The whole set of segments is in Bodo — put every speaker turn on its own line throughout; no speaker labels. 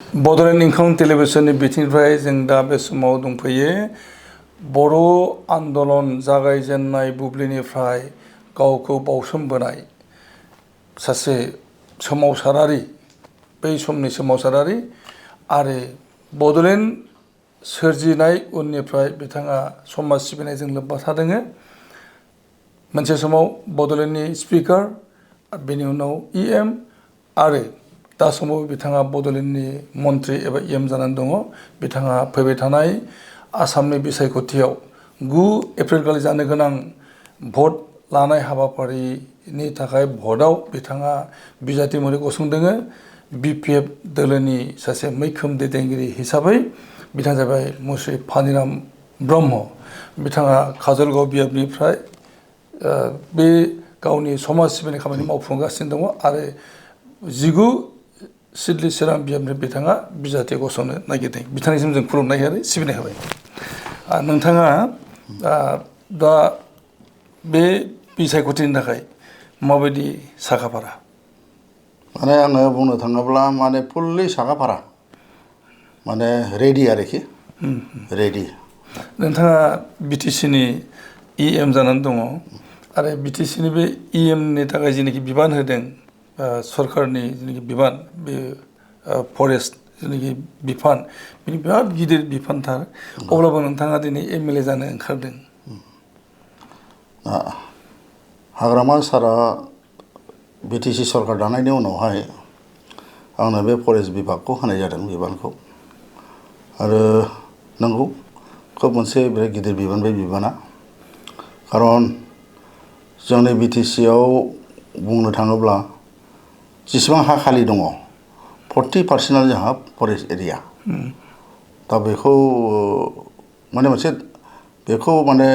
बड'लेण्ड इंखं टेलिभिजननि बिथिंनिफ्राय जों दा बे समाव दंफैयो बर' आन्दलन जागायजेननाय बुब्लिनिफ्राय गावखौ बाउसोमबोनाय सासे सोमावसारारि बै समनि सोमावसारारि आरो बड'लेण्ड सोरजिनाय उननिफ्राय बिथाङा समाज सिबिनायजों लोब्बा थादों मोनसे समाव बड'लेण्डनि स्पिकार बेनि उनाव EM आरो दा समाव बिथाङा बड'लेण्डनि मन्त्रि एबा EM जानानै दङ बिथाङा फैबाय थानाय आसामनि बिसायख'थियाव 9 एप्रिल खालि जानो गोनां भट लानाय हाबाफारिनि थाखाय भटआव बिथाङा बिजाथि महरै गसंदों BPF दोलोनि सासे मैखोम दैदेनगिरि हिसाबै बिथाङा जाबाय मुस्रि पानिराम ब्रह्म बिथाङा काजलगाव बियाबनिफ्राय बे गावनि समाज सिबिनाय खामानि मावफुंगासिनो दङ आरो 19 सिडली चिरां बियाबनिफ्राय बिथाङा बिजाथि गसंनो नागिरदों बिथांनिसिम जों खुलुमनाय आरो सिबिनाय होबाय नोंथाङा दा बे बिसायख'थिनि थाखाय माबायदि साखाफारा
माने आङो बुंनो थाङोब्ला माने फुल्लि साखाफारा माने रेडि आरोखि रेडि
नोंथाङा BTCनि EM जानानै दङ आरो BTCनि बे EMनि थाखाय जेनाखि बिबान होदों सरकारनि जेनाखि बिबान बे फरेस्ट जेनाखि बिफान बिनि बिराद गिदिर बिफानथार अब्लाबो नोंथाङा दिनै MLA जानो ओंखारदों
हाग्रामा सारा BTC सरकार दानायनि उनावहाय आंनो बे फरेस्ट बिभागखौ होनाय जादों बिबानखौ आरो नंगौ खोब मोनसे बिराद गिदिर बिबान बे बिबाना खारन जोंनि BTCआव बुंनो थाङोब्ला जेसेबां हा खालि दङ 40% जोंहा फरेस्ट एरिया दा बेखौ माने मोनसे बेखौ माने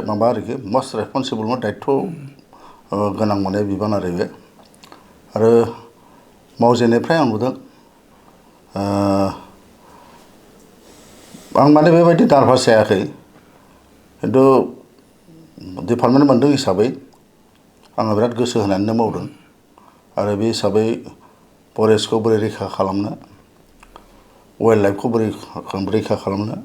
माबा आरोखि मस्ट रेसपन्सिबल दायित्व गोनां माने बिबान आरो बे आरो मावजेननायनिफ्राय आं नुदों आं माने बेबायदि नार्भास जायाखै खिन्थु डिपार्टमेन्ट मोनदों हिसाबै आङो बिराद गोसो होनानैनो मावदों आरो बे हिसाबै फरेस्टखौ बोरै रैखा खालामनो वाइल्ड लाइफखौ बोरै रैखा खालामनो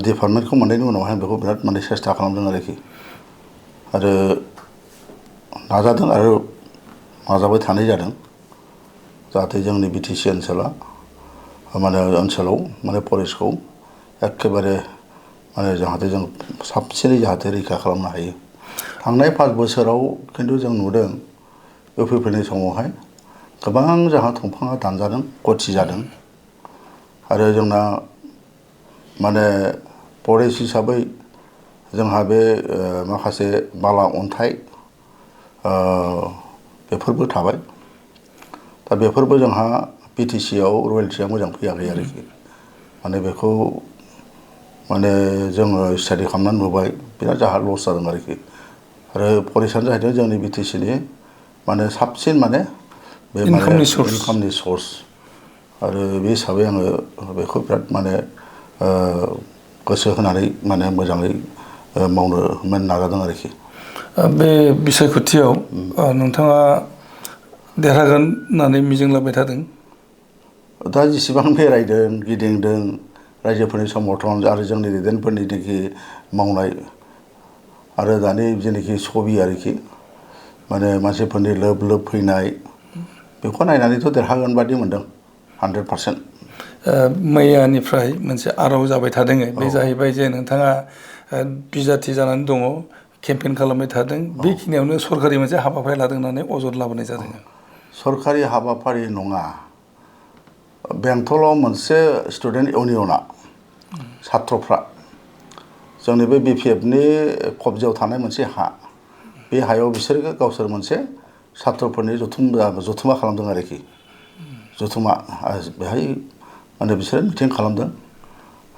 डिपार्टमेन्टखौ मोननायनि उनावहाय बेखौ बिराद माने सेस्था खालामदों आरोखि आरो नाजादों आरो नाजाबाय थानाय जादों जाहाथे जोंनि BTC ओनसोला माने ओनसोलाव माने फरेस्टखौ एखेबारे माने जाहाथे जों साबसिनै जाहाथे रैखा खालामनो हायो थांनाय 5 बोसोराव खिन्थु जों नुदों फैनाय समावहाय गोबां जोंहा दंफाङा दानजादों गथि जादों आरो जोंना माने फरेस्ट हिसाबै जोंहा बे माखासे बाला अन्थाइ बेफोरबो थाबाय दा बेफोरबो जोंहा BTCआव रयेल्टिया मोजां फैयाखै आरोखि माने बेखौ माने जोङो स्टाडि खालामनानै नुबाय बिराद जोंहा लस जादों आरोखि आरो फरेस्टआनो जाहैदों जोंनि BTCनि माने साबसिन माने बे माने इनकामनि सर्स आरो बे हिसाबै आङो बेखौ बिराद माने गोसो होनानै माने मोजाङै मावनो नाजादों आरोखि
बे बिसायख'थियाव नोंथाङा देरहागोन होननानै मिजिं लाबाय थादों
दा जेसेबां बेरायदों गिदिंदों रायजोफोरनि समर्थन आरो जोंनि दैदेनफोरनि जेनाखि मावनाय आरो दानि जेनाखि छबि आरोखि माने मानसिफोरनि लोब लोब फैनाय बेखौ नायनानैथ' देरहागोन बादि मोनदों 100%।
मैयानिफ्राय मोनसे आराव जाबाय थादों बे जाहैबाय जे नोंथाङा बिजाथि जानानै दङ केम्पेइन खालामबाय थादों बेखिनियावनो सरकारि मोनसे हाबाफारि लादों होननानै अजद लाबोनाय जादों
सरकारि हाबाफारि नङा बेंटलाव मोनसे स्टुडेन्ट इउनियना सात्रफ्रा जोंनि बे BPFनि कब्जायाव थानाय मोनसे हा बे हायाव बिसोरो गावसोर मोनसे सात्रफोरनि जथुमा खालामदों आरोखि जथुमा बेहाय माने बिसोरो मिटिं खालामदों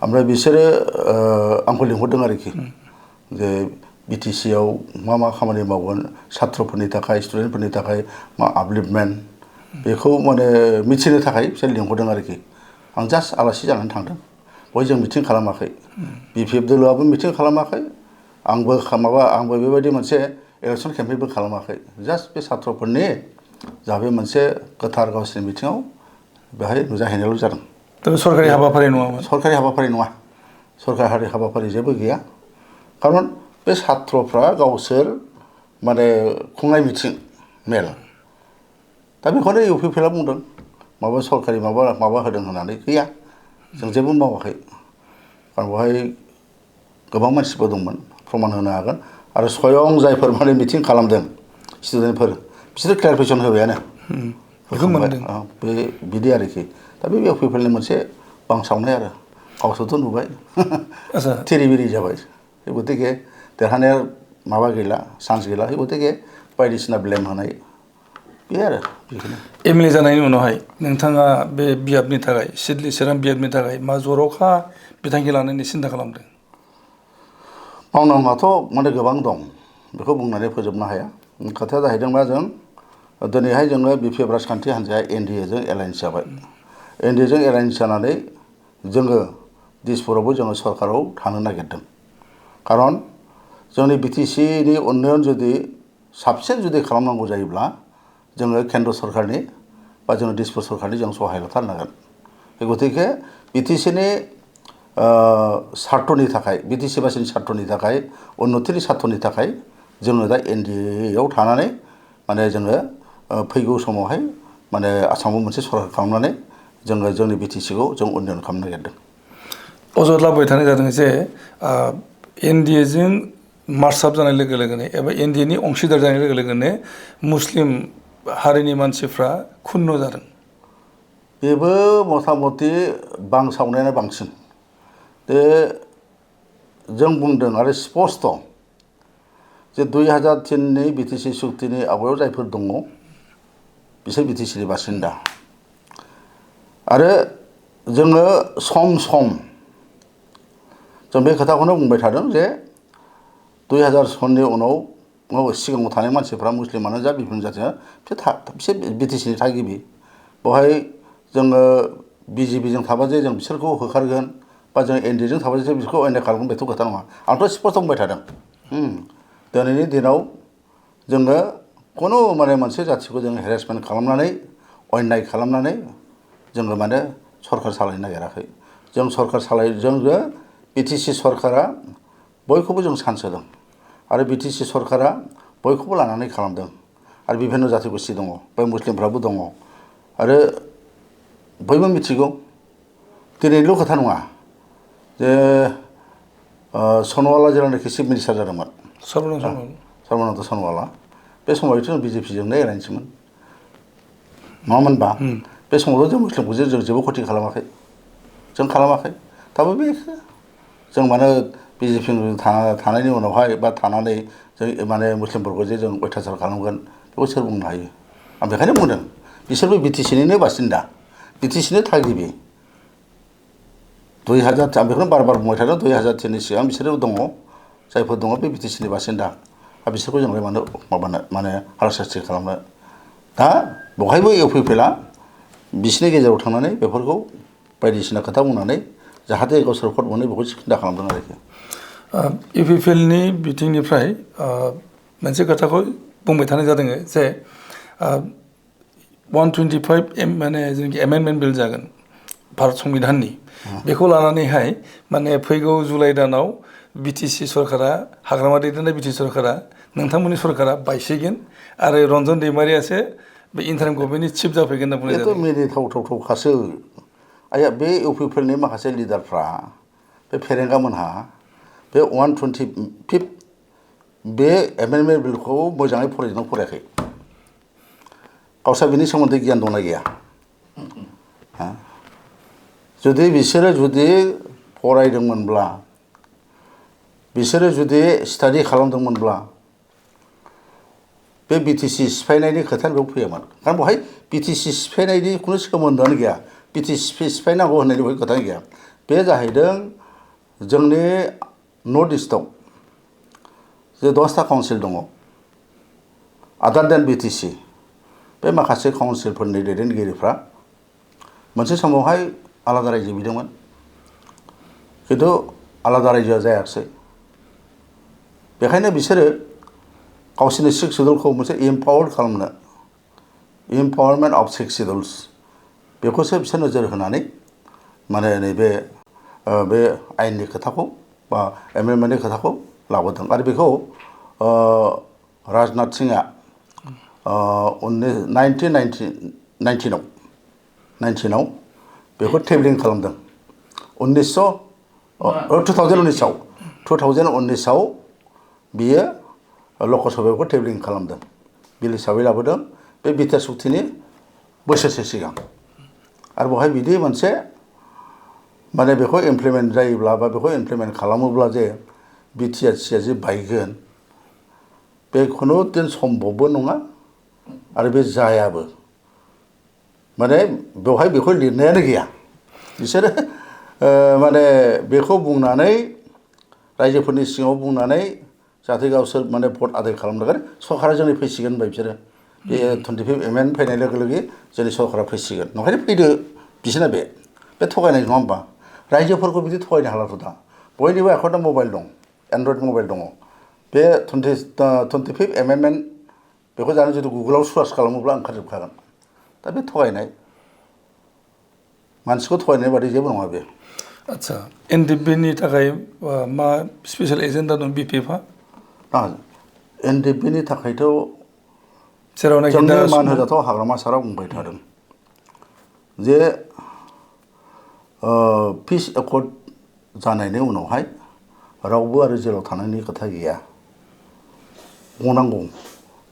ओमफ्राय बिसोरो आंखौ लिंहरदों आरोखि जे BTCआव मा खामानि मावगोन सात्रफोरनि थाखाय स्टुडेन्टफोरनि थाखाय मा आपलिफ्टमेन्ट बेखौ माने मिथिनो थाखाय बिसोर लिंहरदों आरोखि आं जास्ट आलासि जानानै थांदों बहाय जों मिटिं खालामाखै BPF दोलोआबो मिटिं खालामाखै आंबो बेबायदि मोनसे इलेक्सन केम्पेइनबो खालामाखै जास्ट बे सात्रफोरनि जा बे मोनसे गोथार गावसोरनि बिथिङाव बेहाय नुजाहैनायल' जादों।
दा बे सरकारि हाबाफारि नङामोन?
सरकारि हाबाफारि नङा, सरकारि हाबाफारि जेबो गैया। खारन बे सात्रफ्रा गावसोर माने खुंनाय मिथिं मेल, दा बेखौनो इउपिपिएलआ बुंदों माबा सरकारि माबा होदों होननानै। गैया, जों जेबो मावाखै। खारन बेवहाय गोबां मानसिफोर दंमोन, प्रमान होनो हागोन। आरो स्वयं जायफोर माने मिथिं खालामदों स्टुडेन्टफोर, बिसोरो क्लेरिफिकेसन होबायानो,
बेखौ
होखांबाय।
मोनदों।
बे बिदि आरोखि। दा बे इउपिपिएलनि मोनसे बांसावनाय आरो, गावसोरथ' नुबाय
आदसा
थिरि बिरि जाबाय। गतिके देरहानाया माबा गैला, चान्स गैला। गतिके बायदिसिना ब्लेम होनाय, बे आरो बेखौनो।
एमएलए जानायनि उनावहाय नोंथाङा बे बियाबनि थाखाय, सिडली चिरां बियाबनि थाखाय मा जर'खा बिथांखि लानायनि सिन्था खालामदों?
मावनांगौआथ' माने गोबां दं, बेखौ बुंनानै फोजोबनो हाया। खोथाया जाहैदों मा, जों दिनैहाय जोङो बिपिएफ राजखान्थि हान्जाया एनडिएजों एलायन्स जाबाय। एनडिएजों एलायन्स जानानै जोङो दिसपुरावबो जोङो सरकाराव थानो नागिरदों। खारन जोंनि बिटिसिनि उन्नयन जुदि साबसिन जुदि खालामनांगौ जायोब्ला जोङो केन्द्र सरकारनि बा जोङो दिसपुर सरकारनि जों सहाय लाथारनांगोन। गतिके बिटिसिनि सार्थनि थाखाय, बिटिसि बासिनि सार्थनि थाखाय, उन्नतिनि सार्थनि थाखाय जोङो दा एनडिएआव थानानै माने जोङो फैगौ समावहाय माने आसामाव मोनसे सरकार खालामनानै जोङो जोंनि बिटिसिखौ जों उन्नयन खालामनो नागिरदों।
अजद लाबोबाय थानाय जादों जे एनडिएजों मार्चआप जानाय लोगो लोगोनो एबा एनडिएनि अंशिदार जानाय लोगो लोगोनो मुस्लिम हारिनि मानसिफ्रा खुन्न जादों।
बेबो मथा मथि बांसावनायानो बांसिन। बे जों बुंदों आरो स्पस्ट' जे 2003नि बिटिसि सुक्तिनि आवगायाव जायफोर दङ बिसोर बिटिसिनि बासिन्दा। आरो जोङो सम सम जों बे खोथाखौनो बुंबाय थादों जे 2000 सननि उनाव सिगाङाव थानाय मानसिफ्रा मुस्लिमानो जा बिफोर जाथिया बिसोर बिटिसिनि थागिबि। बेवहाय जोङो बिजेपिजों थाबा जे जों बिसोरखौ होखारगोन बा जों एनडिएजों थाबा जे बिसोरखौ अन्याय खालामगोन, बेथ' खोथा नङा। आंथ' स्पस्ट बुंबाय थादों। दिनैनि दिनाव जोङो खुनु माने मोनसे जाथिखौ जों हेरेसमेन्ट खालामनानै, अन्याय खालामनानै जोङो माने सरकार सालायनो नागिराखै। जों सरकार जोङो बिटिसि सरकारा बयखौबो जों चान्स होदों आरो बिटिसि सरकारा बयखौबो लानानै खालामदों। आरो बिभिन्न जाथि गोष्ठी दङ, बेवहाय मुस्लिमफ्राबो दङ। आरो बयबो मिथिगौ, दिनैनिल' खोथा नङा जे सन'वाला जेब्लानाखि चिफ मिनिस्टार जादोंमोन, सर्बानन्द सन'वाला, बे समावथ' बिजेपिजोंनो एलायन्समोन, नङामोनबा? बे समावथ' जों मुस्लिमखौ जों जेबो खथि खालामाखै, जों खालामाखै। दाबो बे जों माने बिजेपिजों थानायनि उनावहाय बा थानानै जों माने मुस्लिमफोरखौ जे जों अयथासार खालामगोन, बेखौ सोर बुंनो हायो? आं बेखायनो बुंदों बिसोरबो बिटिसिनिनो बासिन्दा, बिटिसिनि थागिबि। 2000 आं बेखौनो बार बार बुंबाय थादों, 2003नि सिगां बिसोरो दङ, जायफोर दङ बे बिटिसिनि बासिन्दा। दा बिसोरखौ जोंलाय मानो माने हारासास्ति खालामनो? दा बेवहायबो इउपिपिएलआ बिसोरनि गेजेराव थांनानै बेफोरखौ बायदिसिना खोथा बुंनानै जाहाथे गावसोर भट मोनो बेखौ सिन्था खालामदों आरोखि।
इउपिपिएलनि बिथिंनिफ्राय मोनसे खोथाखौ बुंबाय थानाय जादों जे 125 माने जोंनि एमेन्डमेन्ट बिल जागोन भारत संबिधाननि, बेखौ लानानैहाय माने फैगौ जुलाइ दानाव बिटिसि सरकारा, हाग्रामा दैदेननाय बिटिसि सरकारा, नोंथांमोननि सरकारा बायसिगोन आरो रन्जन दैमारियासो बे इन्टारिम गभर्नमेन्टनि चिफ जाफैगोन होनना बुंनाय जादों।
बेथ' मिनिथावथावखासो। आया बे इउपिपिएलनि माखासे लिडारफ्रा, बे फेरेंगा मोनहा बे 125 बे एमेन्डमेन्ट बिलखौ मोजाङै फरायदोंना फरायाखै? गावस्रा बिनि सोमोन्दै गियान दंना गैया? जुदि बिसोरो फरायदोंमोनब्ला, बिसोरो जुदि स्टाडि खालामदोंमोनब्ला बे बिटिसि सिफायनायनि खोथायानो बेयाव फैयामोन। खारन बेवहाय बिटिसि सिफायनायनि खुनु सोमोन्दोआनो गैया, बिटिसि सिफायनांगौ होननायनि बेवहाय खोथायानो गैया। बे जाहैदों जोंनि नर्थ इस्टआव जे 10टा काउन्सिल दङ, आदार देन बिटिसि, बे माखासे काउन्सिलफोरनि दैदेनगिरिफ्रा मोनसे समावहाय आलादा रायजो बिदोंमोन, खिन्थु आलादा रायजोआ जायाखिसै। बेखायनो बिसोरो गावसोरनि 6 सिडुलखौ मोनसे इम्पावार्ड खालामनो, इम्पावारमेन्ट अफ 6 सिडुल्स, बेखौसो बिसोर नोजोर होनानै माने नैबे बे आयेननि खोथाखौ बा एमेन्डमेन्टनि खोथाखौ लाबोदों आरो बेखौ राजनाथ सिंहआ 1919 बेखौ टेबलिं खालामदों 2019आव बियो लकसभायाव टेबलिं खालामदों बिल हिसाबै लाबोदों बे बिटिआर सुक्तिनि बोसोरसे सिगां आरो बेवहाय बिदि मोनसे माने बेखौ इमप्लिमेन्ट जायोब्ला बा बेखौ इमप्लिमेन्ट खालामोब्ला जे बिटिआर जे बायगोन बे खुनु दिन सम्भबबो नङा आरो बे जायाबो माने बेवहाय बेखौ लिरनायानो गैया बिसोरो माने बेखौ बुंनानै रायजोफोरनि सिङाव बुंनानै जाहाथे गावसोर माने भट आदाय खालामनांगोन सरकारा जोंनि फैसिगोन होनबाय बिसोरो बे 25 एमेन्ड फैनाय लोगो लोगो जोंनि सरकारा फैसिगोन नंखायनो फैदो बिसोरना बे थगायनाय नङा होमबा रायजोफोरखौ बिदि थगायनो हालाथ' दा बयनिबो आखायाव मबाइल दं एन्ड्रइड मबाइल दङ बे 25 एमेन्डमेन्ट बेखौ जानो जुदि गुगोलाव सार्च खालामोब्ला ओंखारजोबखागोन दा बे थगायनाय मानसिखौ थगायनाय बादि जेबो नङा बे
आच्छा एनडिपिनि थाखाय मा स्पेशल एजेन्डा दं बिपिएफआ
एनडिपिनि थाखायथ'
जेरावनाखि
जोंनि
दा
मान होजाथाव हाग्रामा सारा बुंबाय थादों जे पिस एकर्ड जानायनि उनावहाय रावबो आरो जेराव थानायनि खोथा गैया गनांगौ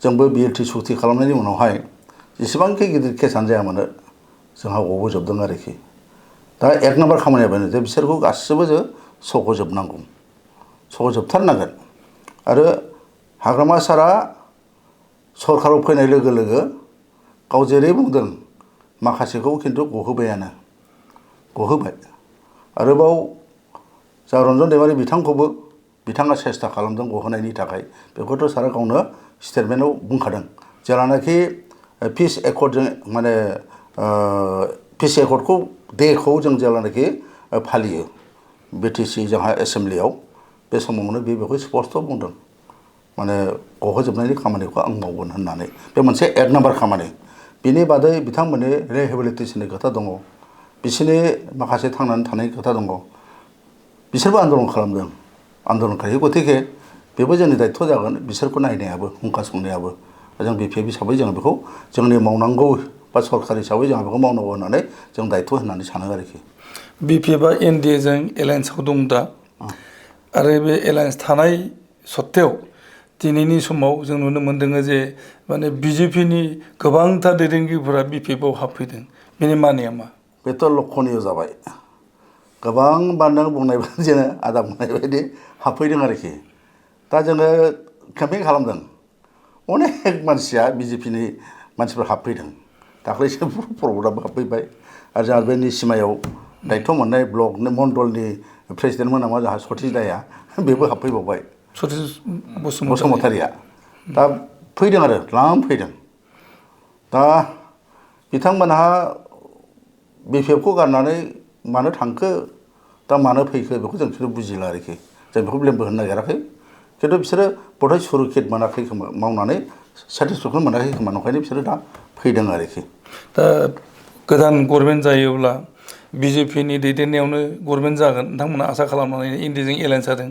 जोंबो बिएलटि सुक्ति खालामनायनि उनावहाय जेसेबांखि गिदिर केसानो जाया मानो जोंहा गबोजोबदों आरोखि दा एक नाम्बार खामानिया बेनो जे बिसोरखौ गासिबो जों सग'जोबथारनांगोन आरो हाग्रामा सारा सरकाराव फैनाय लोगो लोगो गाव जेरै बुंदों माखासेखौ खिन्थु गहोबाय आरोबाव जा रन्जन दैमारि बिथाङा सेस्था खालामदों गहोनायनि थाखाय बेखौथ' सारा गावनो स्टेटमेन्टआव बुंखादों जेलानाखि पिस एकर्डजों माने पिस एकर्डखौ डेखौ जों जेलानाखि फालियो बिटिसि जोंहा एसेम्ब्लियाव बे समावनो बेखौ स्पस्ट' बुंदों माने गहोजोबनायनि खामानिखौ आं मावगोन होननानै बे मोनसे एक नाम्बार खामानि बिनि बादै बिथांमोननि रिहेबिलिटेसननि खोथा दङ बिसोरनि माखासे थांनानै थानायनि खोथा दङ बिसोरबो आन्दलन खालामदों आन्दलन खालायो गतिके बेबो जोंनि दायथ' जागोन बिसोरखौ नायनायाबो हुंखा संनायाबो जों बिपिएफ हिसाबै जों बेखौ जोंनि मावनांगौ बा सरकार हिसाबै जोंहा बेखौ मावनांगौ होननानै जों दायथ' होननानै सानो आरोखि
बिपिएफआ एनडिएजों एलायन्सआव दं दा आरो बे एलायन्स थानाय सत्तेव दिनैनि समाव जों नुनो मोनदों जे माने बिजेपिनि गोबांथार दैदेनगिरिफोरा बिपिएफआव हाबफैदों बेनि मानिया मा
बेथ' लक्षणीय जाबाय गोबां बानदों बुंनाय बायदिनो आदा बुंनाय बायदि हाबफैदों आरोखि दा जोङो केम्पिं खालामदों अनेक मानसिया बिजेपिनि मानसिफोर हाबफैदों दाख्लैसो प्रमदाबो हाबफैबाय आरो जोंहा बे निसिमायाव दायथ' मोननाय ब्लकनि मण्डलनि प्रेसिडेन्टमोन नामा जोंहा सतीश दाया बेबो हाबफैबावबाय
सतीश
बसुमतारिया दा फैदों आरो लाम फैदों दा बिथांमोनहा बिपिएफखौ गारनानै मानो थांखो दा मानो फैखो बेखौ जों बिसोरो बुजिला आरोखि जों बेखौ ब्लेमबो होनो नागिराखै खिन्थु बिसोरो बधय सुरुखित मोनाखै खोमा मावनानै सेटिसफेक्सन मोनाखै खोमा नंखायनो बिसोरो दा फैदों आरोखि
दा गोदान गभर्नमेन्ट जायोब्ला बिजेपिनि दैदेननायावनो गभर्नमेन्ट जागोन नोंथांमोना आसा खालामनानै इन्डियाजों एलायन्स जादों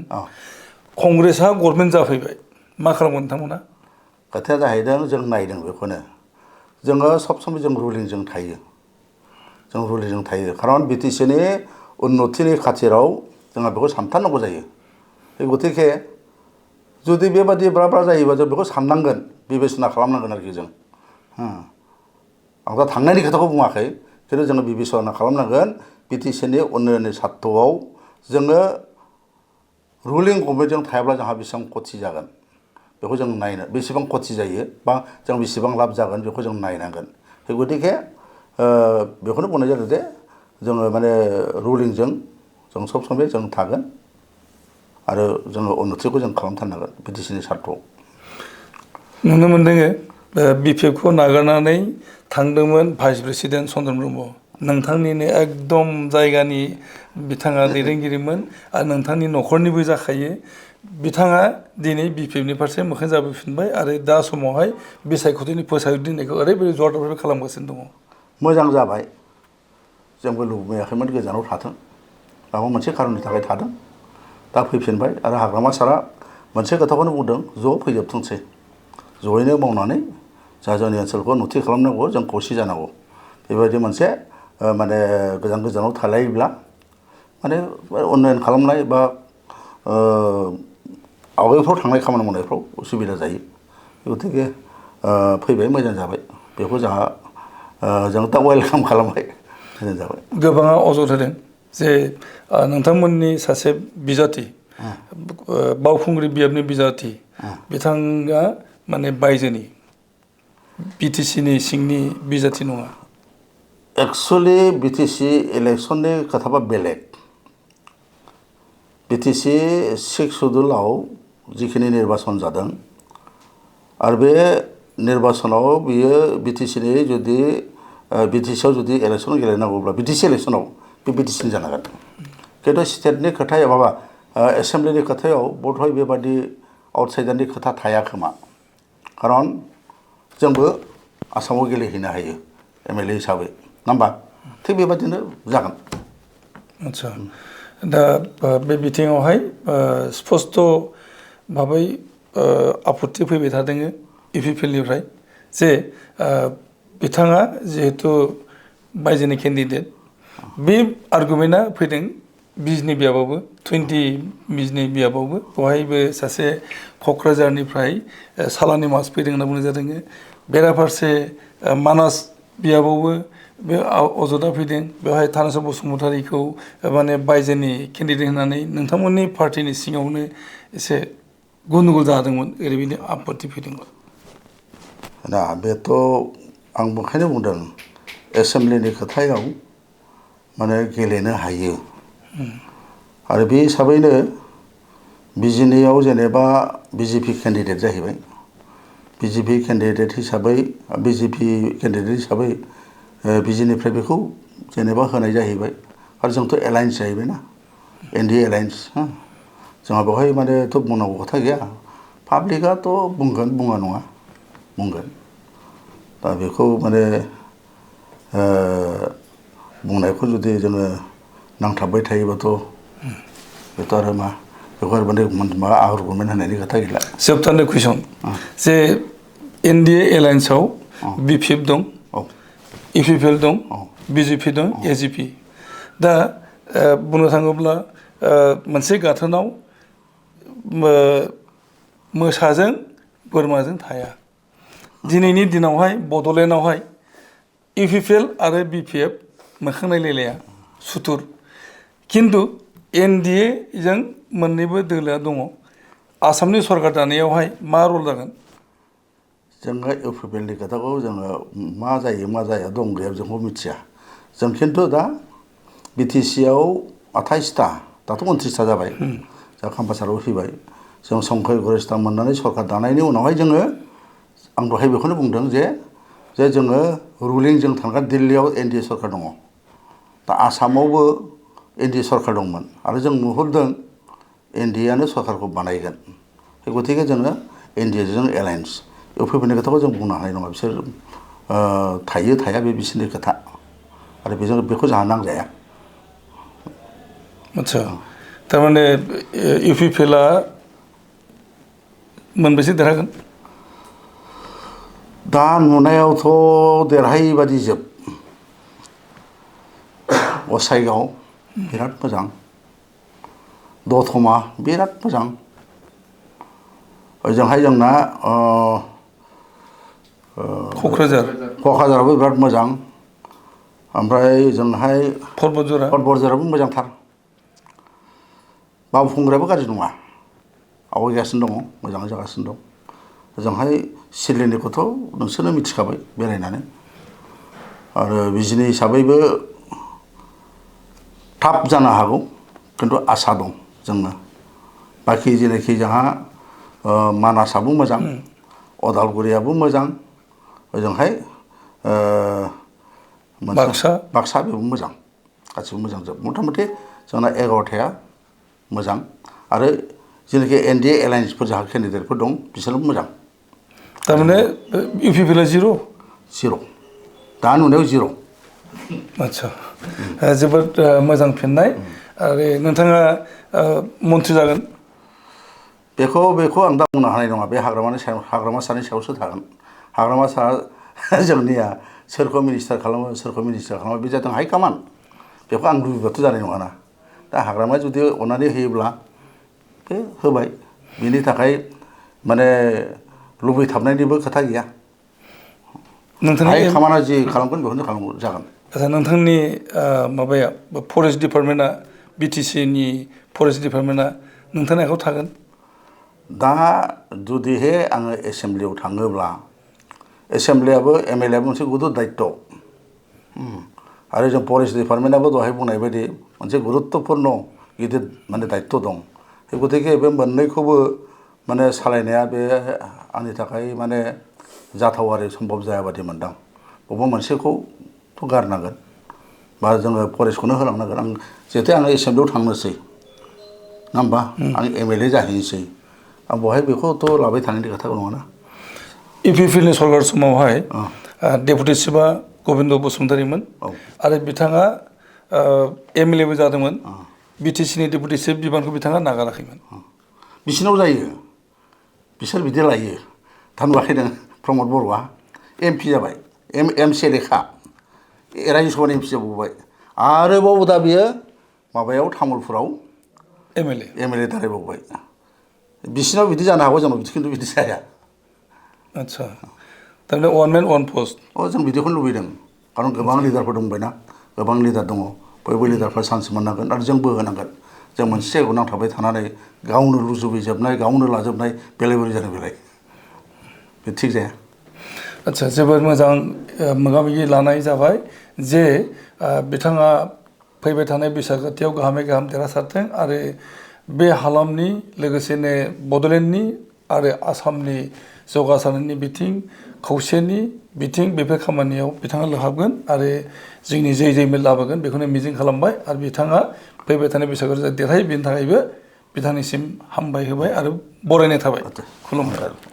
कंग्रेसआ गभर्नमेन्ट जाफैबाय मा खालामगोन नोंथांमोना
खोथाया जाहैदों जों नायदों बेखौनो जोङो सब समय जों रुलिंजों थायो खारन बिटिसिनि उन्नतिनि खाथिराव जोंहा बेखौ सानथारनांगौ जायो गतिके जुदि बेबादि ब्रा जायोबा जों बेखौ साननांगोन बिबेचना खालामनांगोन आरोखि जों आं दा थांनायनि खोथाखौ बुङाखै खिन्थु जोङो बिबेचना खालामनांगोन बिटिसिनि उन्नयननि सार्थआव जोङो रुलिं गभर्नमेन्टजों थायाब्ला जोंहा बेसेबां खथि जागोन बेखौ जों नायनो बेसेबां खथि जायो बा जों बेसेबां लाब जागोन बेखौ जों नायनांगोन गतिके बेखौनो बुंनाय जादों जे जोङो माने रुलिंजों जों सब समय जों थागोन आरो जोङो उन्नतिखौ जों खालामथारनांगोन बिटिसिनि सार्थआव
नुनो मोनदों बिपिएफखौ नागारनानै थांदोंमोन भाइस प्रेसिडेन्ट चन्द्रन ब्रह्म नोंथांनिनो एकदम जायगानि बिथाङा दैदेनगिरिमोन आरो नोंथांनि न'खरनिबो जाखायो बिथाङा दिनै बिपिएफनि फारसे मोखां जाबोफिनबाय आरो दा समावहाय बिसायख'थिनि फोसाब दोननायखौ ओरैबायदि जरदार खालामगासिनो दङ
मोजां जाबाय जोंबो लुबैयाखैमोन गोजानाव थाथों माबा मोनसे खारननि थाखाय थादों दा फैफिनबाय आरो हाग्रामा सारआ मोनसे खोथाखौनो बुंदों ज' फैजोबथोंसै जयैनो मावनानै जा जोंनि ओनसोलखौ उन्नति खालामनांगौ जों खौसे जानांगौ बेबायदि मोनसे माने गोजानाव थालायोब्ला माने उन्नयन खालामनाय बा आवगायफ्राव थांनाय खामानि मावनायफ्राव उसुबिदा जायो गतिके फैबाय मोजां जाबाय बेखौ जों दा वेलकाम खालामबाय मोजां जाबाय
गोबाङा अजद होदों जे नोंथांमोननि सासे बिजाथि बावखुंग्रि बियाबनि बिजाथि बिथाङा माने बायजोनि बिटिसिनि सिंनि बिजाथि नङा
एक्सुवेलि बिटिसि इलेक्सननि खोथाबा बेलेग बिटिसि 6 शेड्युलाव जिखिनि निर्बाचन जादों आरो बे निर्बाचनाव बियो बिटिसिनि जुदि बिटिसिआव जुदि इलेक्सन गेलेनांगौब्ला बिटिसि इलेक्सनाव बे बिटिसिनि जानांगोन खिन्थु स्टेटनि खोथायाव माबा एसेम्ब्लिनि खोथायाव बधय बेबादि आउटसाइडारनि खोथा थाया खोमा खारन जोंबो आसामाव गेलेहैनो हायो एमएलए हिसाबै नङा होमबा थिग बेबादिनो जागोन
आच्छा दा बे बिथिङावहाय स्पस्ट भाबै आपत्ति फैबाय थादों इउपिपिएलनिफ्राय जे बिथाङा जिहेतु बायजोनि केन्डिडेट बे आर्गुमेन्टआ फैदों बिजनि बियाबावबो 20 बिजनि बियाबावबो बहायबो सासे क'क्राझारनिफ्राय सालानि मास फैदों होनना बुंनाय जादों बेराफारसे मानास बियाबावबो बे अजदआ फैदों बेवहाय थानेस्वर बसुमतारीखौ माने बायजोनि केन्डिडेट होननानै नोंथांमोननि पार्टिनि सिङावनो एसे गन्दगल जादोंमोन ओरैबायदि आपत्ति फैदोंमोन
दा बेथ' आं बेखायनो बुंदों एसेम्ब्लिनि खोथायाव माने गेलेनो हायो आरो बे हिसाबैनो बिजिनियाव जेनेबा बिजेपि केन्डिडेट जाहैबाय बिजेपि केन्डिडेट हिसाबै बिजिनिफ्राय बेखौ जेनेबा होनाय जाहैबाय आरो जोंथ' एलायन्स जाहैबाय ना एनडिए एलायन्स जोंहा बेवहाय मानेथ' बुंनांगौ खोथा गैया पाब्लिकआथ' बुंगोन बुङा नङा बुंगोन दा बेखौ माने बुंनायखौ जुदि जोङो नांथाबबाय थायोबाथ' बेथ' आरो मा बेखौ आरो माने आर्गुमेन्ट होनायनि खोथा गैला
जोबथारनाय कुइसन जे एनडिए एलायन्सआव बिपिएफ दं इउपिपिएल दं बिजेपि दं एजिपि दा बुंनो थाङोब्ला मोनसे गाथोनाव मोसाजों बोरमाजों थाया दिनैनि दिनावहाय बड'लेण्डआवहाय इउपिपिएल आरो बिपिएफ मोखां नायलायलाया सुथुर खिन्थु एनडिए जों मोननैबो दोलोआ दङ आसामनि सरकार दानायावहाय मा रल जागोन
जोङो इउपिपिएलनि खोथाखौ जोङो मा जायो मा जाया दं गैया जोंखौ मिथिया जों खिन्थु दा बिटिसिआव 28टा दाथ' 29टा जाबाय जा काम्पासाराव फैबाय जों संख्य गरिष्ठता मोननानै सरकार दानायनि उनावहाय जोङो आं दहाय बेखौनो बुंदों जे जोङो रुलिंजों थांग्रा दिल्लीयाव एनडिए सरकार दङ दा आसामावबो एनडिए सरकार दंमोन आरो जों नुहुरदों एनडिएआनो सरकारखौ बानायगोन गतिके जोङो एनडिएजों एलायन्स इउपिपिएलनि खोथाखौ जों बुंनो हानाय नङा बिसोर थायो थाया बे बिसोरनि खोथा आरो बेखौ जोंहा नांजाया
आच्छा थारमाने इउपिपिएलआ मोनबेसे देरहागोन
दा नुनायावथ' देरहायै बादि जोब गसाइगाव बिराद मोजां दतमा बिराद मोजां ओजोंहाय जोंना क'क्राझाराबो बिराद मोजां ओमफ्राय जोंहाय परबतजराबो मोजांथार बावखुंग्रियाबो गाज्रि नङा आवगायगासिनो दङ मोजाङै जागासिनो दं ओजोंहाय सिडलिनिखौथ' नोंसोरनो मिथिखाबाय बेरायनानै आरो बिजिनि हिसाबैबो थाब जानो हागौ खिन्थु आसा दं जोंनो बाखि जेनाखि जोंहा मानासाबो मोजां अदालगुरियाबो मोजां ओजोंहाय बाक्सा बेबो मोजां गासिबो मोजां जोब मथा मथि जोंना 11टाया मोजां आरो जेनाखि एनडिए एलायन्सफोर जोंहा केन्डिडेटफोर दं बिसोरबो मोजां
थारमाने इउपिपिएलआ जिर'
दा नुनायाव जिर'
आच्छा जोबोद मोजां फिननाय आरो नोंथाङा मन्थ्रि जागोन
बेखौ आं दा बुंनो हानाय नङा बे हाग्रामा सानि सायावसो थागोन हाग्रामा सा जोंनिया सोरखौ मिनिस्टार खालामो बे जादों हाइकमान्ड बेखौ आं लुबैबाथ' जानाय नङाना दा हाग्रामाया जुदि अननानै होयोब्ला बे होबाय बिनि थाखाय माने लुबैथाबनायनिबो खोथा गैया हाइकमान्डआ जि खालामगोन बेखौनो जागोन
आচ্ছা नोंथांनि माबाया फरेस्ट डिपार्टमेन्टआ बिटिसिनि फरेस्ट डिपार्टमेन्टआ नोंथांनि आखायाव थागोन
दा जुदिहे आङो एसेमब्लियाव थाङोब्ला एसेमब्लियाबो एमएलएआबो मोनसे गुरुत दायित्व आरो जों फरेस्ट डिपार्टमेन्टआबो दहाय बुंनाय बायदि मोनसे गुरुत्तपूर्ण गिदिर माने दायित्व दं गतिके बे मोननैखौबो माने सालायनाया बे आंनि थाखाय माने जाथाव आरो सम्भब जाया बादि मोनदां बबेबा मोनसेखौथ' गारनांगोन बा जोङो फरेस्टखौनो होलांनांगोन आं जिहेतु आङो एसेमब्लियाव थांनोसै नङा होमबा आं एमएलए जाहैनोसै आं बहाय बेखौथ' लाबाय थानायनि खोथा नङाना
इउपिपिएलनि सरकार समावहाय डेपुटि चिफआ गबिन्द बसुमतारीमोन आरो बिथाङा एमएलएबो जादोंमोन बिटिसिनि डेपुटि चिफ बिबानखौ बिथाङा नागाराखैमोन
बिसिनाव जायो बिसोर बिदि लायो दा नुवाखै नों प्रमद बर'आ एमपि जाबाय एमसि लेखा रायजो सभानि एमपि जाबावबाय आरोबाव दा बियो माबायाव तामुलपुराव एमएलए दारायबावबाय बिसिनाव बिदि जानो हागौ जोंनाव खिन्थु बिदि जाया
आच्छा थारमाने वान मेन वान पस्ट
जों बिदिखौनो लुबैदों खारन गोबां लिडारफोर दंबायना गोबां लिडार दङ बयबो लिडारफ्रा चान्स मोननांगोन आरो जोंबो होनांगोन जों मोनसे जायगायाव नांथाबबाय थानानै गावनो लुजुबैजोबनाय गावनो लाजोबनाय बेले बेले जानो बेलाय बे थिग जाया
आच्छा जोबोद मोजां मोगा मोगि लानाय जाबाय जे बिथाङा फैबाय थानाय बैसागोथियाव गाहामै गाहाम देरहासारथों आरो बे हालामनि लोगोसेनो बड'लेण्डनि आरो आसामनि जौगासारनायनि बिथिं खौसेनि बिथिं बेफोर खामानियाव बिथाङा लोहाबगोन आरो जोंनि जै मेल लाबोगोन बेखौनो मिजिं खालामबाय आरो बिथाङा फैबाय थानाय बैसागोआव देरहायो बेनि थाखायबो बिथांनिसिम हामबाय होबाय आरो बरायनाय थाबाय खुलुमबाय